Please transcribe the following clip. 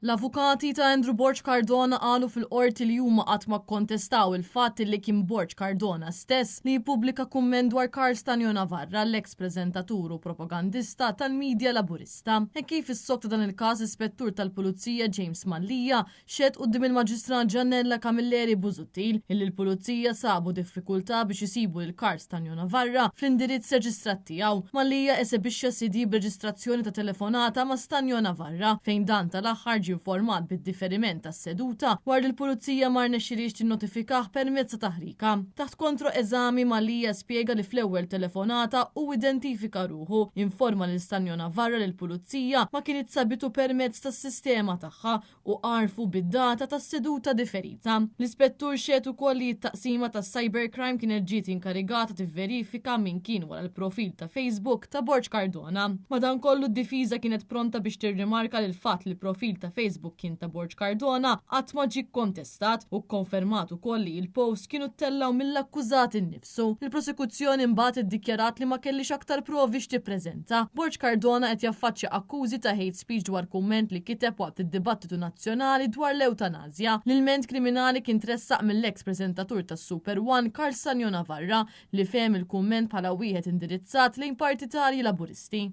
L-avukati ta' Andrew Borg Cardona qalu fil-qorti li huma qatt ma kkontestaw il-fatt li kien Borg Cardona stess li jippubblika kumment dwar Karl Stagno Navarra, l-eks preżentatur u propagandista tal-midja Laburista. Hekk kif issokta dan il-każ, Ispettur tal-Pulizija James Mallia xehed quddiem il-Maġistrat Giannella Camilleri Busuttil illi l-Pulizija sabu diffikultà biex isibu lil Karl Stagno Navarra fl-indirizz reġistrat tiegħu. Mallia esebixxa CD b'reġistrazzjoni ta' telefonata ma' Stagno Navarra fejn dan tal-aħħar ġie informat bid-diferiment tas-seduta wara li l-Pulizija ma rnexxilhiex tinnotifikah permezz ta' taħrika. Taħt kontro-eżami Mallia spjega li fl-ewwel telefonata hu identifika ruħu, informa lil Stagno Navarra li l-Pulizija ma kinitx sabitu permezz tas-sistema tagħha u għarrfu bid-data tas-seduta diferita. L-ispettur xehed ukoll li t-taqsima tas-cybercrime kienet ġiet inkarigata tivverifika min kien wara l-profil ta' Facebook ta' Borg Cardona. Madankollu d-difiża kienet pronta biex tirrimarka li l-fatt li l-profil ta' Facebook kien ta' Borg Cardona qatt ma ġie kkontestat u kkonfermat ukoll li l-post kienu ttellgħu mill-akkużat innifsu. Il-prosekuzzjoni mbagħad iddikjarat li ma kellhiex aktar provi x'tippreżenta. Borg Cardona qed jaffaċċja akkużi ta' hate speech dwar kumment li kiteb waqt id-dibattitu nazzjonali dwar l-ewtanasja. L-ilment kriminali kien tressaq mill-eks preżentatur tas-Super One Karl Stagno Navarra li fehem il-kumment bħala wieħed indirizzat lejn partitarji Laburisti.